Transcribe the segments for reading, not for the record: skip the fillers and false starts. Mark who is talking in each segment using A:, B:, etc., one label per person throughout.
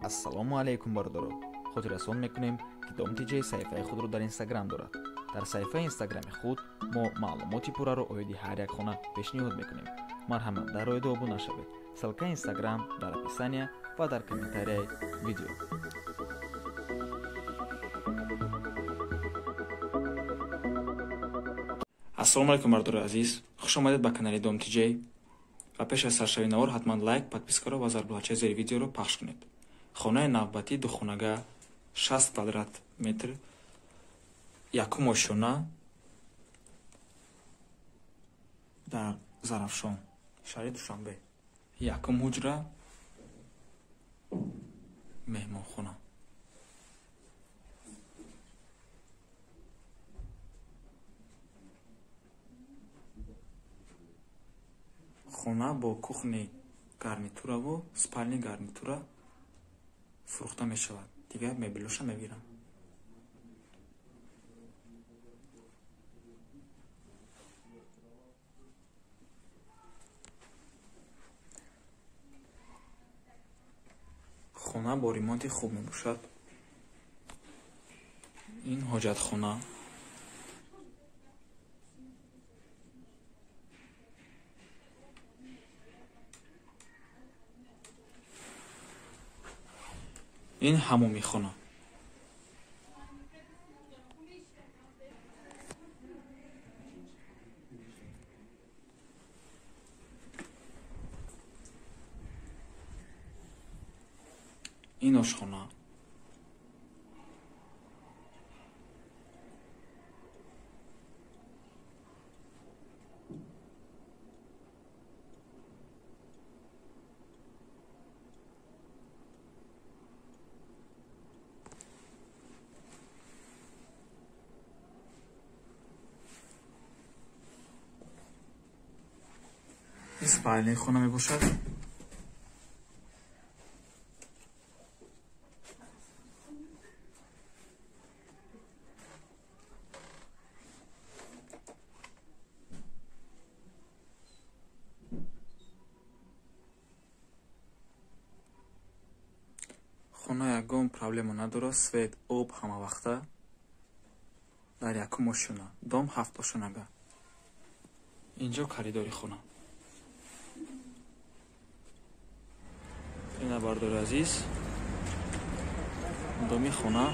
A: Ассалому алайкум бародаро. Хотиррасон мекунем, ки Дом ТЖ саҳифаи худро дар Инстаграм дорад. Дар саҳифаи Инстаграми худ мо маълумоти пурраро оиди ҳар як хона пешниҳод мекунем. Марҳамат, дар роида обуна шавед. Ссылкаи Инстаграм дар описания ва дар комментарияи видео.
B: Ассалому алайкум бародарои азиз. Хуш омадед ба канали Дом ТЖ. Ва пеш аз саршавии навор ҳатман лайк, подпискаро ва зарбулачаи зери видеоро пахш кунед. Хонаи навбатӣ духонага 60 квадрат метр, якум ошёна дар Зарафшон, шаҳри Душанбе. Якум ҳуҷра, меҳмонхона. Хона бо кухни гарнитураву спальни гарнитура фурӯхта мешавад. Дигар мебелоша мегирам. Хона бо ремонти хуб мебошад. Ин ҳоҷатхона. Ин ҳамоми хона. Ин ошхона. Спальни хона мебошад. Хона ягон проблема надорад, свет, об ҳамавақта. Дар якум ошёна, дом ҳафт ошёнага. Инҷо коридори хона. Ина бардори азиз, доми хона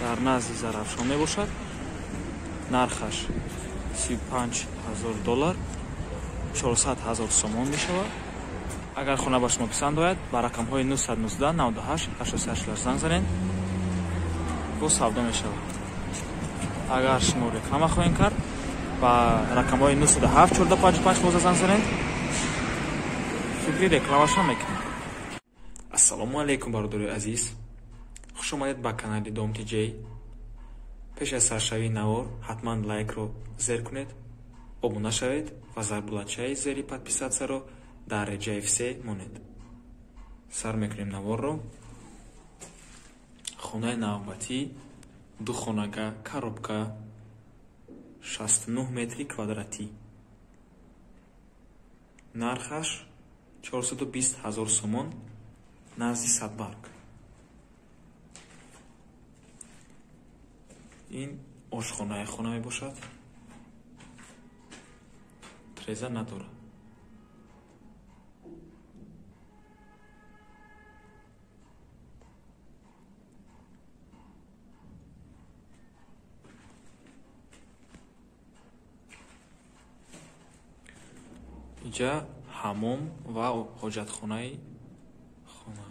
B: дар назди Зарафшон мебошад. Нархаш 35 000 доллар, 400 000 сомон мешавад. Агар хона ба шумо писанд ояд, ба рақамҳои 919 98 88 занг занед, бо савдо мешавад. Агар шумо реклама хоҳед кард, ба рақамҳои 907 455 15 занг занед, фикри рекламаша мекунем. Ассалому алайкум бародарои азиз. Хуш омадед ба канали Дом ТЖ. Пеш аз саршавии навор ҳатман лайкро зер кунед, обуна шавед ва зарбулачаи зери подписатсияро дар реҷаи все монед. Сар мекунем наворро. Хонаи навбатӣ духонага, коробка, 69 метри квадратӣ. Нархаш 420 000 сомон, назди Садбарг. Ин ошхонаи хона мебошад. Треза надорад. Инҷа ҳамом ва ҳоҷатхонаи хона.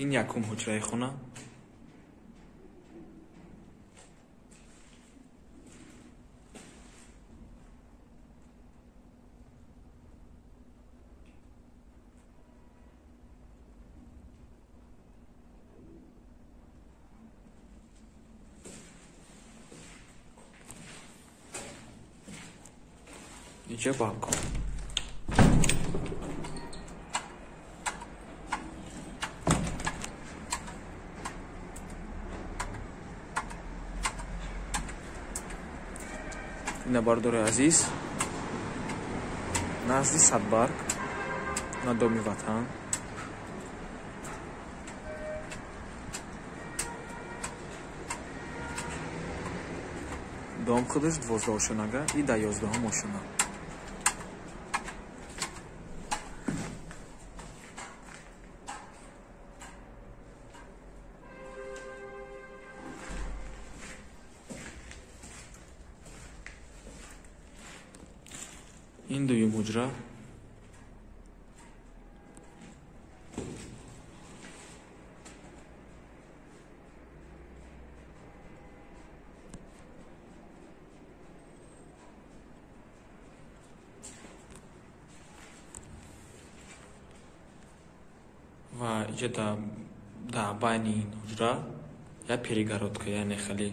B: Ин якум ҳуҷраи хона. Инҷа балкон. Ина бардори азиз, назди Садбарг, на Доми Ватан. Дом худаш 12 ошонага и да 11 ошона. Ин дуюм ҳуҷра. Ва иҷа дар байни ин ҳуҷра як перегородка, яъне хеле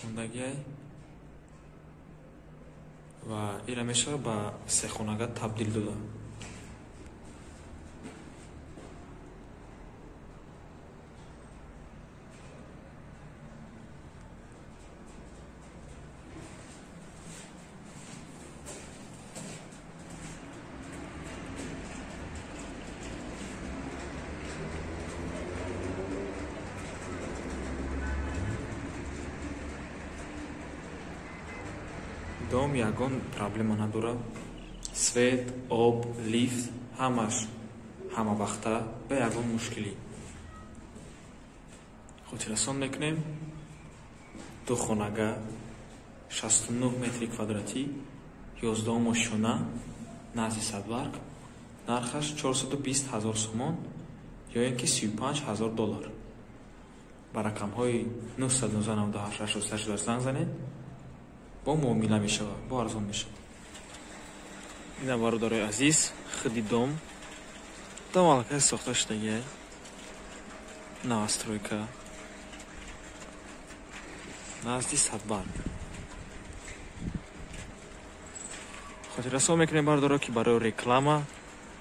B: мондагиай ва ира мешавад ба сехонага табдил дода. Дом ягон проблема надорад. Свет, об, лифт ҳамаш ҳама вақта ба ягон мушкилӣ. Хотиррасон мекунем, ду хонага 69 метри квадратӣ, 11 ошёна, назди Садбарг, нархаш 420 ҳазор сомон ё ин ки 35 ҳазор доллар. Ба рақамҳои 919 98 88 занг занед, бо муомила мешавад, бо арзон мешавад. Ина бародарои азиз, худи дом. Дом аллакай сохта шудагиай, новостройка, назди Садбарг. Хотиррасон мекунем бародаро, ки барои реклама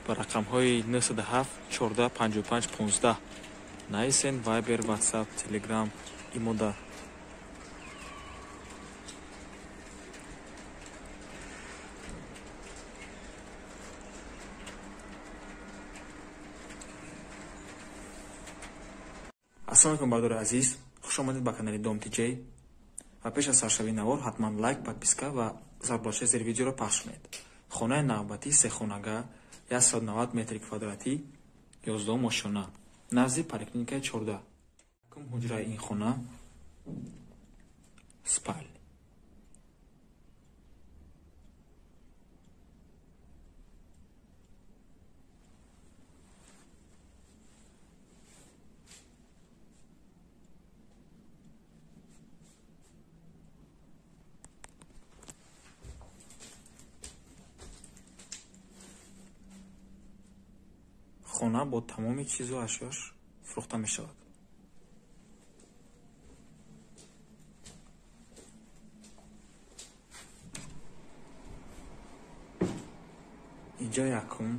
B: ба рақамҳои 907 14 55 15 нависен. Viber, WhatsApp, Telegram, имода. Ассалому алайкум бародари азиз, хуш омадед ба канали Дом ТЖ. Ва пеш аз саршавии навор ҳатман лайк, подписка ва зарбулашаи зери видеоро пахш кунед. Хонаи навбатӣ сехонага, 190 метри квадратӣ, 11 ошёна, назди поликлиникаи 14. Якум ҳуҷраи ин хона спал. Хона бо тамоми чизу ашёш фурӯхта мешавад. Инҷо якум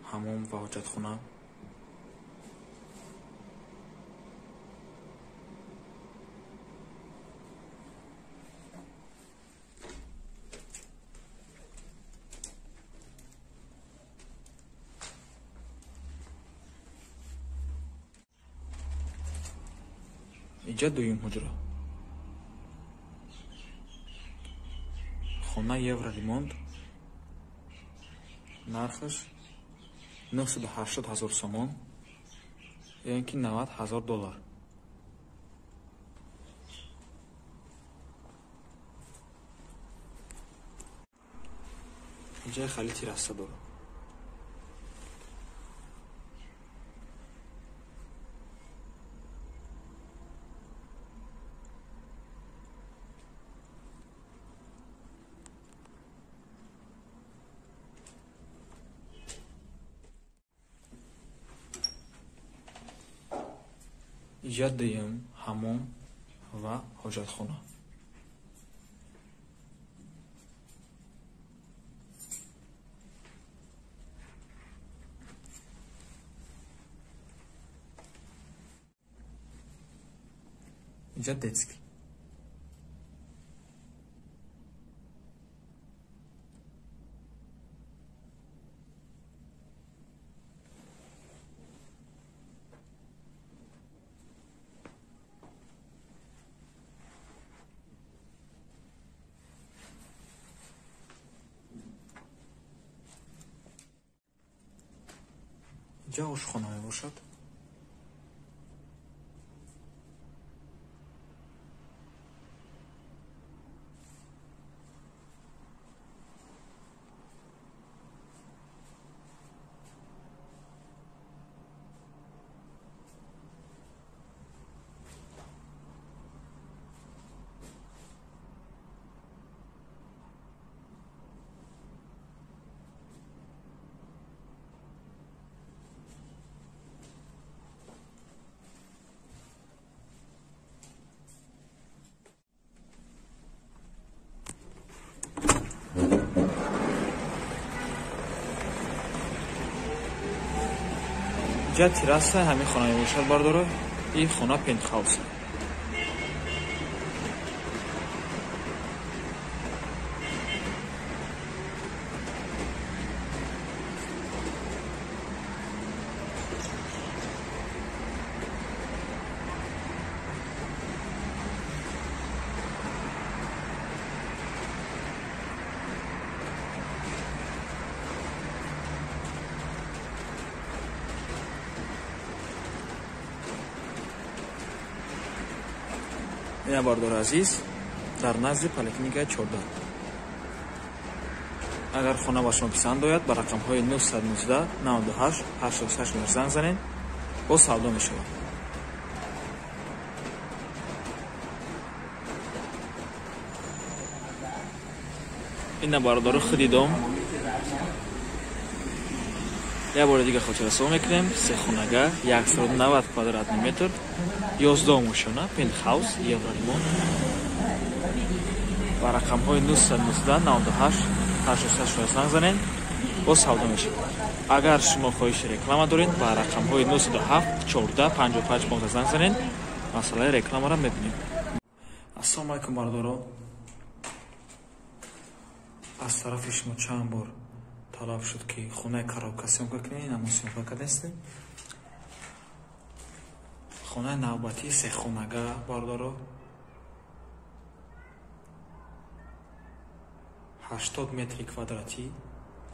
B: ҳамом ва ҳоҷатхона. Инҷа дуюм ҳуҷра. Хона евроремонт, нархаш 980 ҳазор сомон ё ин ки 90 ҳазор доллар. Инҷа хали терраса дорад. Инҷа дуюм ҳамом ва ҳоҷатхона. Инҷа детский. Инҷа ошхона мебошад. Инҷа терраса ҳамин хона мебошад, бардоро. Ин хона пентхаус. Ина бардори азиз, дар назди поликлиникаи 14. Агар хона ба шумо писанд ояд, ба рақамҳои 919 98 88 занг занед, боз савдо мешавад. Ина бардори худи дом. Як бори дига хотиррасон мекунем, сехонага, 190 квадратный метр, 11 мошона, пентхаус, евроремонт. Ба рақамҳои 919 98 88 занг занед, боз савдо мешавад. Агар шумо хоҳиши реклама доред, ба рақамҳои 907 14 55 15 занг занед, масъалаи рекламаро мебинем. Ассалому алайкум бардоро. Аз тарафи шумо чанд бор талаб шуд, ки хонаи коробка съёмка кунед, намо съёмка кардастем. Хонаи навбатии сехонага, бардоро, 80 метри квадратӣ,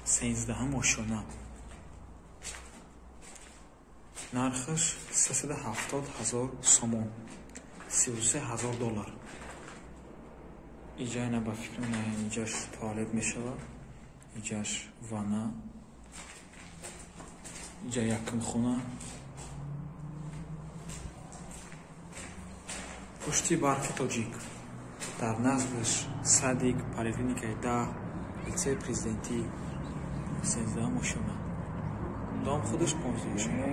B: 13 ошёна. Нархаш 370 000 сомон, 33 000 доллар. Иҷа ина ба фикр инҷаш туалет мешавад, иҷаш ванна, иҷа якум хона. Пушти барқи тоҷик, дар наздаш садик, поликлиникаи 10, лицеи президентӣ, 13 ошёна. Дом худаш 15 ошёна.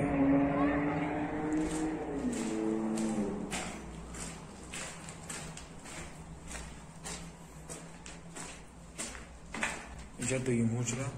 B: Инҷа дуюм ҳуҷра.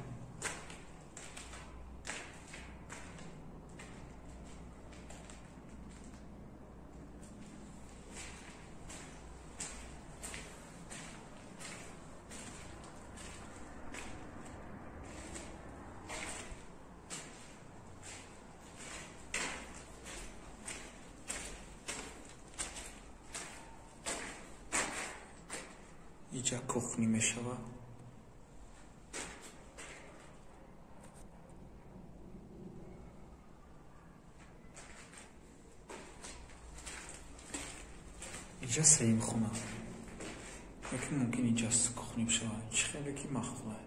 B: Инҷа кухни мешавад. Инҷа сеюм хона. Ёки мумкин инҷа кухни бишавад. Чӣ хеле ки махфула.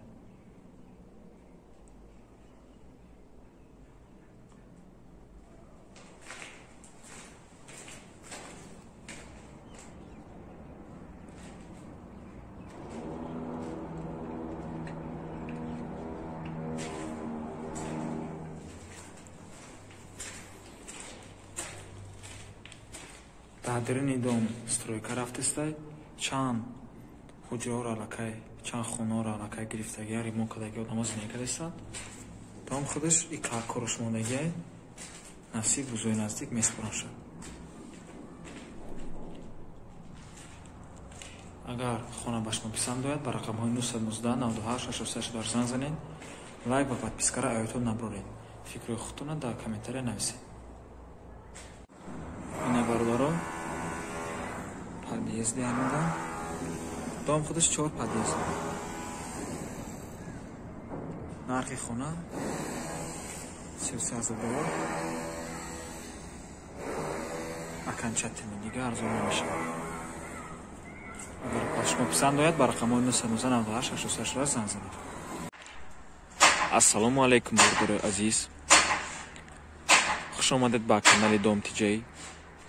B: Дар даруни дом стройка рафтестай, чанд ҳуҷраҳоро аллакай, чанд хонаҳоро аллакай гирифтагия, ремонт кардагия, одамо зиндагӣ кардастанд. Дом худаш и коркорош мондагиай, насиб рӯзои наздик месупоранд шуд. Агар хона ба шумо писанд ояд, ба рақамҳои 919 98 88 занг занед, лайк ва подпискаро аётон набароред. Фикрҳои худтонро дар комментария нависед. Ина бародаро, подъезди ҳамида. Дом худаш 4 подъезд. Нархи хона 33 000 доллар. Окончательно дига арзон намешавад. Агар ба шумо писанд ояд, ба рақамҳои 919 98 88 занг занед. Ассалому алайкум, бародарои азиз. Хуш омадед ба канали Дом ТJ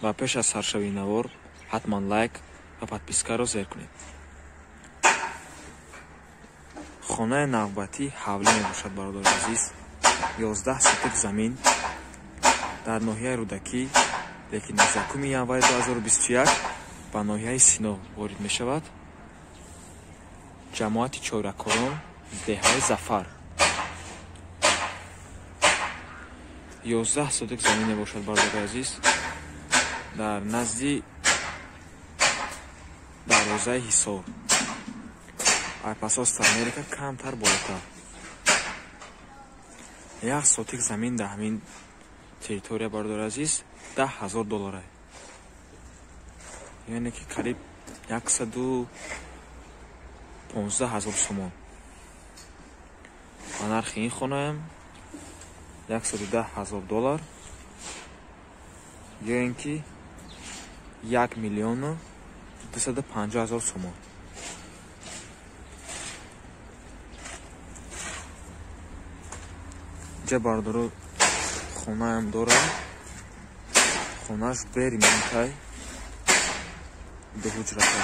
B: ва пеш аз саршавии навор ҳатман лайк ва подпискаро зер кунед. Хонаи навбатӣ ҳавлӣ мебошад, бародари азиз. 11 сотик замин дар ноҳияи Рӯдакӣ, лекин аз 1 январи 2021 ба ноҳияи Сино ворид мешавад. Ҷамоати Чоракорон, деҳаи Зафар. 11 сотик замин мебошад, бародари азиз, дар назди дарвозаи Ҳисор. Айпасост Америка камтар болотар. 1 сотик замин дар ҳамин территория, бародари азиз, 10 000 доллар. Яъне ки қариб 115 000 сомон. Ба нархи ин хонаам 110 000 доллар ё ин ки 1 миллиону 250 000 сомон. Инҷа, бародаро, хонаам дорад. Хонааш бе ремонтай, дуҳуҷрата.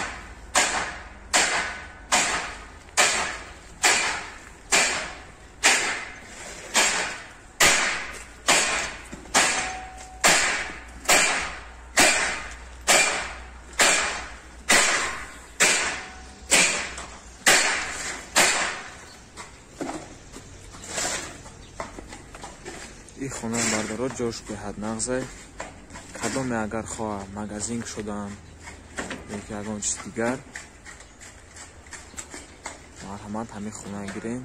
B: Ин хонаи, бародаро, ҷош беҳад нағзе. Кадоме агар хоҳад магазин шудан ё ки ягон чиз дигар, марҳамат, ҳамин хона гирем.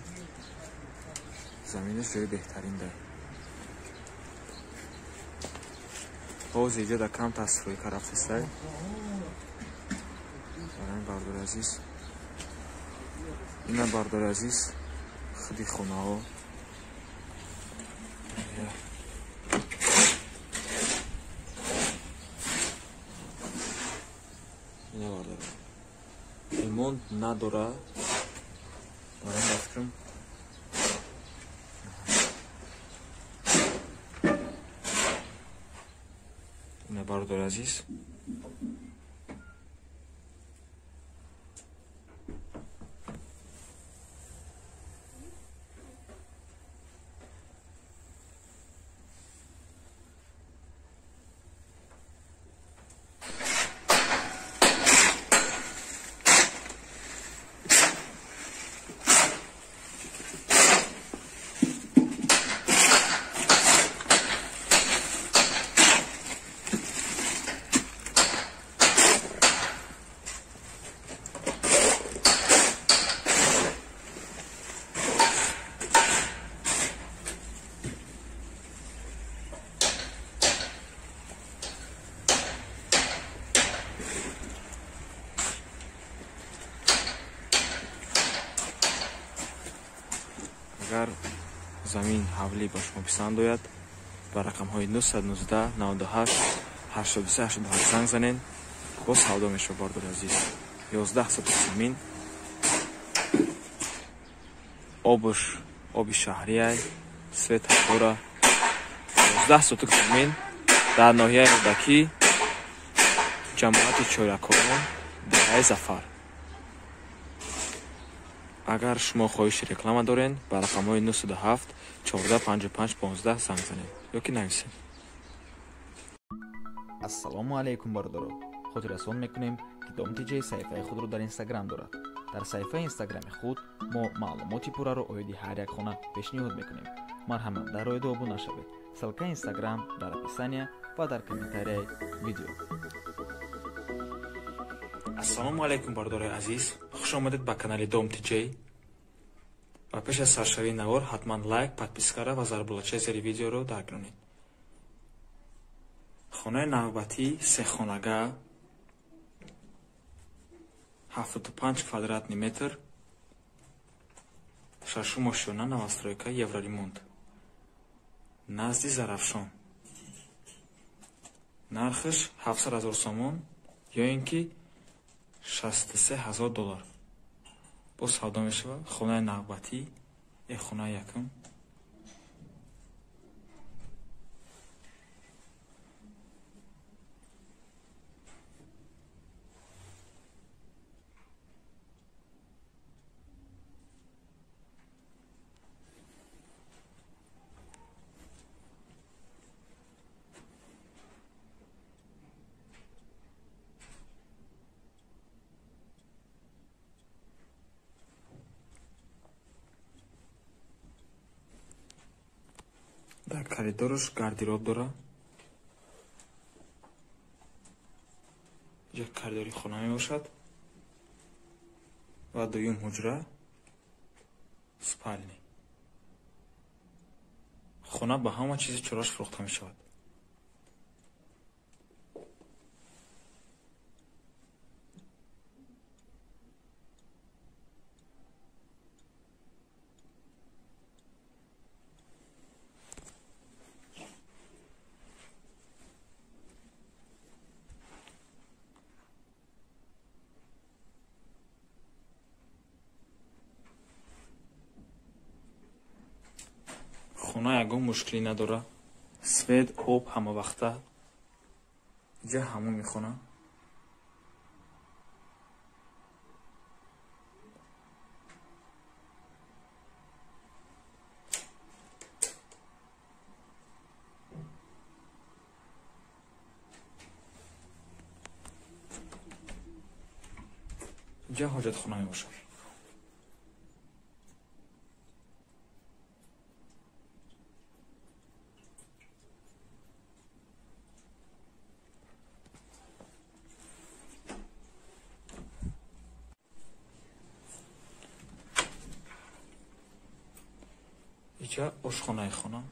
B: Заминаш ҷои беҳтарин да. Ҳозир иҷода камтар стройка рафтастай. Барои бародари азиз, ина, бародари азиз, худи хонаҳо. Ина, бародаро, ремонт надора. Барои ба фикрам, ина, бародари азиз. Агар замин ҳавлӣ ба шумо писанд ояд, ба рақамҳои 919 98 83 88 занг занед. Боз савдо мешавад, бародари азиз. 11 сотик замин, обш оби шаҳрияй, свет дора. 11 сотик замин дар ноҳияи Рӯдакӣ, ҷамоати Чорякорон, деҳаи Зафар. Агар шумо хоҳиши реклама доред, ба рақамҳои 907 14 55 15 занг занед ё ки нависед.
A: Ассалому алайкум, бародаро. Хотиррасон мекунем, ки Дом ТJ саҳифаи худро дар Инстаграм дорад. Дар саҳифаи инстаграми худ мо маълумоти пурраро оиди ҳар як хона пешниҳод мекунем. Марҳамат, дар оида обуна шавед. Ссылкаи инстаграм дар описания ва дар комментарияи видео.
B: Ассалому алайкум, бародарои азиз. Хуш омадед ба канали Дом ТJ. Ва пеш аз саршавии навор ҳатман лайк, подпискара ва зарбулачаи зери видеоро даркунед. Хонаи навбатӣ сехонага, 75 квадратный метр, шашум ошёна, новостройка, евроремонт. Назди Зарафшон. Нархаш 700 000 сомон ё ин ки 63 000 доллар. Боз савдо мешавад. Хонаи навбатӣ, хонаи якум. Дар коридораш гардероб дора. Инҷа коридори хона мебошад ва дуюм ҳуҷра спални. Хона ба ҳама чизи чораш фурӯхта мешавад. Хона ягон мушкилӣ надора. Свет, об ҳама вақта. Инҷа ҳамоми хона. Инҷа ҳоҷатхона мебошад. Инҷа ошхонаи хона.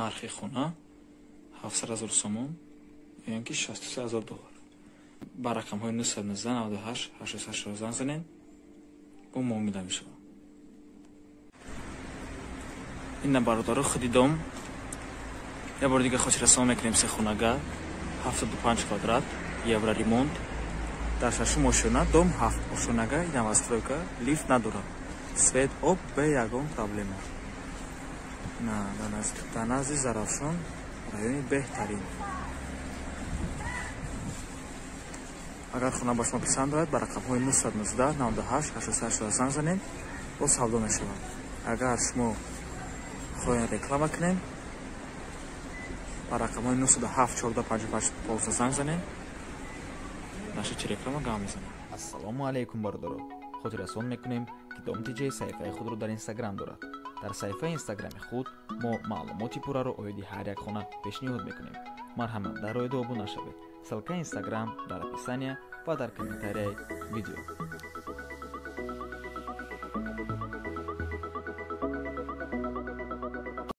B: Нархи хона 700 000 сомон ё ин ки 63 000 доллар. Ба рақамҳои 919 98 88 занг занед, бо муомила мешавад. Ина бародаро, худи дом. Як бори дига хотиррасон мекунем: се хонага, 75 квадрат, евро ремонт. Дар шашум ошёна, дом 7 ошёнага, новостройка, лифт надорад. Свет, об бе ягон проблема. Дар назди Зарафшон, райони беҳтарин. Агар хона ба шумо писанд дорад, ба рақамҳои 919 98 88 занг занед, боз савдо мешавад. Агар шумо хоҳед реклама кунем, ба рақамҳои 907 14 55 15 занг занед, нашачи реклама гам мезанем.
A: Ассалому алайкум, бародаро. Хотиррасон мекунем, ки Дом ТЖ саҳифаи худро дар Инстаграм дорад. Дар саҳифаи Инстаграми худ мо маълумоти пурраро оиди ҳар як хона пешниҳод мекунем. Марҳамат, дар роида обуна шавед. Ссылкаи Инстаграм дар описания ва дар комментарияи видео.